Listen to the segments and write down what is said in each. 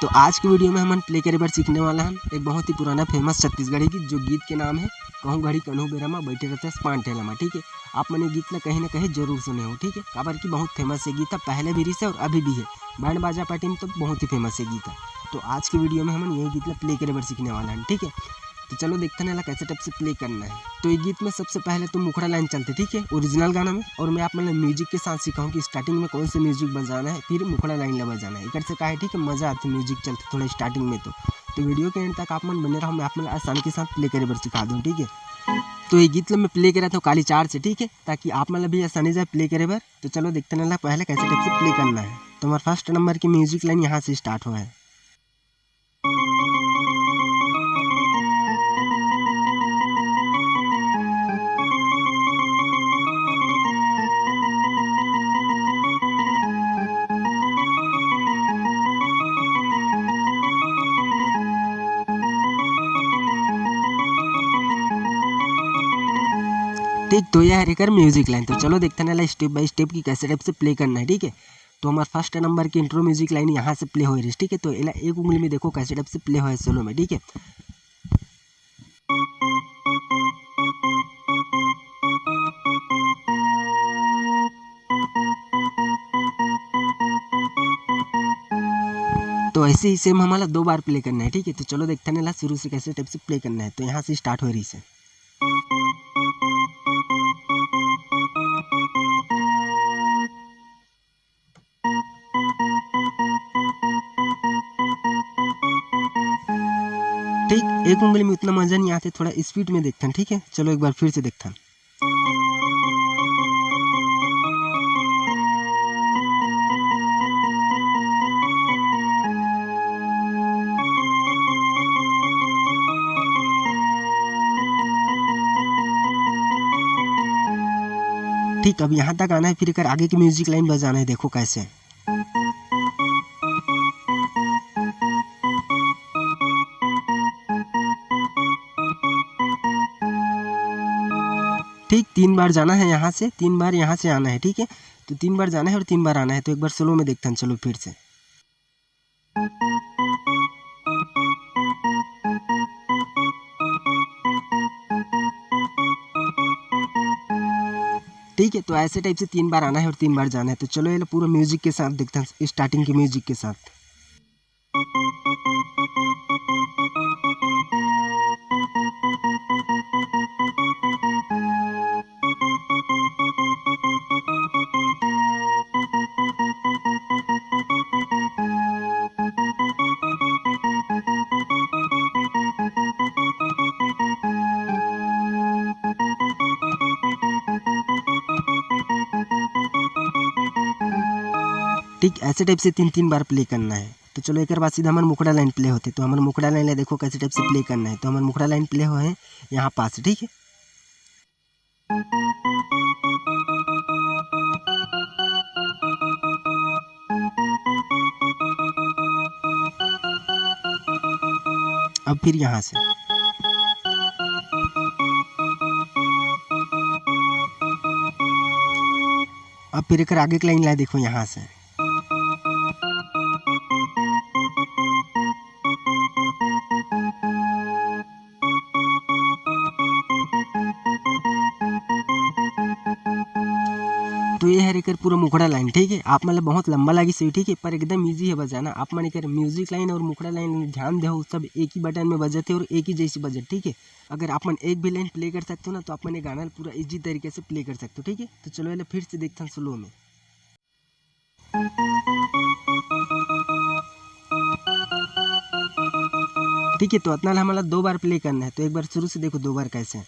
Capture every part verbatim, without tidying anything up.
तो आज के वीडियो में हमन प्ले करे बर सीखने वाला हन एक बहुत ही पुराना फेमस छत्तीसगढ़ी गीत, जो गीत के नाम है कहूँ घड़ी कन्हू बेरा मा बैठे रहते पान ठेला मा। ठीक है, आप मन ये गीत ला कहीं ना कहीं जरूर सुने हो। ठीक है, काबर कि बहुत फेमस ये गीत है, पहले भी रिहिस है और अभी भी है। बैंड बाजा पार्टी में तो बहुत ही फेमस ये गीत है। तो आज के वीडियो में हमन यही गीत ला प्ले करे बर सीखने वाला हन। ठीक है, तो चलो देखते हैं एला कैसे टाइप से प्ले करना है। तो ये गीत में सबसे पहले तो मुखड़ा लाइन चलते, ठीक है, ओरिजिनल गाना में, और मैं आप मन ला म्यूजिक के साथ सिखाऊँ कि स्टार्टिंग में कौन से म्यूजिक बजाना है, फिर मुखड़ा लाइन ला बजाना है। एकर से का है, ठीक है, मजा आते म्यूजिक चलते थोड़ा स्टार्टिंग में। तो तो वीडियो के एंड तक आप मन बने रहो, मैं आप मन ला आसानी के साथ प्ले करे बर सिखा दूँ। ठीक है, तो ये गीत ला मैं प्ले करे रहता हूँ काली चार से, ठीक है, ताकि आप मन ला भी आसानी जाए प्ले करे बर। तो चलो देखते हैं एला पहले कैसे टाइप से प्ले करना है। तो हमारा फर्स्ट नंबर की म्यूजिक लाइन यहाँ से स्टार्ट हुआ है। ठीक, तो ये हरे कर म्यूजिक लाइन। तो चलो देखते हैं एला स्टेप बाय स्टेप की कैसे टाइप से प्ले करना है। ठीक है, तो हमारा फर्स्ट नंबर की इंट्रो म्यूजिक लाइन यहाँ से प्ले हो रही है। ठीक है, तो एला एक उंगली में देखो कैसे टाइप से प्ले हो स्लो में। ठीक है, तो ऐसे ही सेम हमारा दो बार प्ले करना है। ठीक है, तो चलो देखते हैं एला शुरू से कैसे टाइप से प्ले करना है। तो यहाँ से स्टार्ट हो रही है। ठीक, एक उंगली में उतना मजा नहीं आते, थोड़ा स्पीड में देखते हैं। ठीक है, चलो एक बार फिर से देखते हैं। ठीक, अब यहाँ तक आना है, फिर एकर आगे की म्यूजिक लाइन बजाना है। देखो कैसे। ठीक, तीन बार जाना है यहाँ से, तीन बार यहाँ से आना है। ठीक है, तो तीन बार जाना है और तीन बार आना है। तो एक बार स्लो में देखते हैं, चलो फिर से। ठीक है, तो ऐसे टाइप से तीन बार आना है और तीन बार जाना है। तो चलो ये लो पूरा म्यूजिक के साथ देखते हैं, स्टार्टिंग के म्यूजिक के साथ। ठीक ऐसे टाइप से तीन तीन बार प्ले करना है। तो चलो एक बार सीधा हमारे मुखड़ा लाइन प्ले होते, तो हमारे मुखड़ा लाइन देखो कैसे टाइप से प्ले करना है। तो हमारे मुखड़ा लाइन प्ले हो है यहाँ पास, ठीक है। अब फिर यहाँ से, अब फिर एक आगे की लाइन ला देखो यहाँ से। तो ये हर एक पूरा मुखड़ा लाइन, ठीक है। आप मतलब बहुत लंबा लागी सही, ठीक है, पर एकदम ईजी है बजाना। आप मन एक म्यूजिक लाइन और मुखड़ा लाइन ध्यान दे, सब एक ही बटन में बजते और एक ही जैसी बजत, ठीक है। अगर आप मन एक भी लाइन प्ले कर सकते हो ना, तो आप मन ये गाना पूरा ईजी तरीके से प्ले कर सकते हो, ठीक है। तो चलो ये फिर से देखते हैं स्लो में। ठीक है, तो इतना हमला दो बार प्ले करना है। तो एक बार शुरू से देखो दो बार कैसे।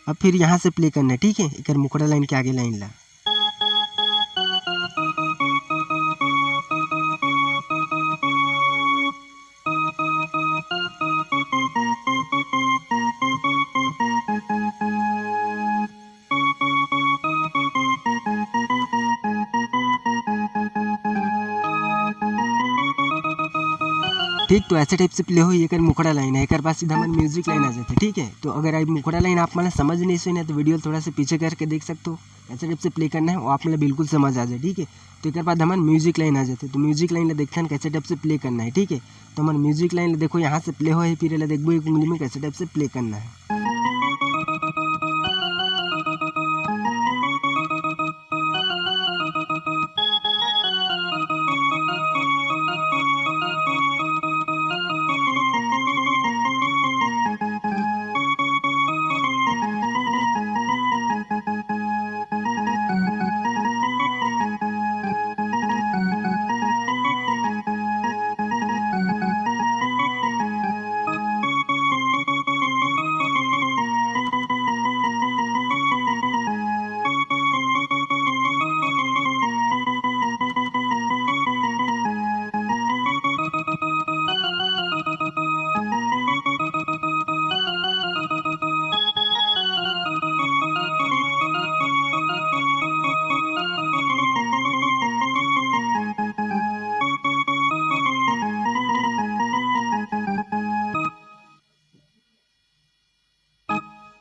अब फिर यहाँ से प्ले करना है, ठीक है, एक मुखड़ा लाइन के आगे लाइन ला। ठीक, तो ऐसे टाइप से प्ले होही, एकर मुखड़ा लाइन है, एकर बाद सीधा हमर म्यूजिक लाइन आ जाथे। ठीक है, तो अगर आप मुखड़ा लाइन आप मन ला समझ नहीं सुने तो वीडियो थोड़ा सा पीछे करके देख सकते हो, कैसे टाइप से प्ले करना है वो आप मन ला बिल्कुल समझ आ जाए। ठीक है, तो एकर बाद हमर म्यूजिक लाइन आ जाथे, तो म्यूजिक लाइन ला देखथन कैसे टाइप से प्ले करना है। ठीक है, तो हमर म्यूजिक लाइन ला देखो यहाँ से प्ले होहे, फिर एला देखबो एक उंगली में कैसे टाइप से प्ले करना है।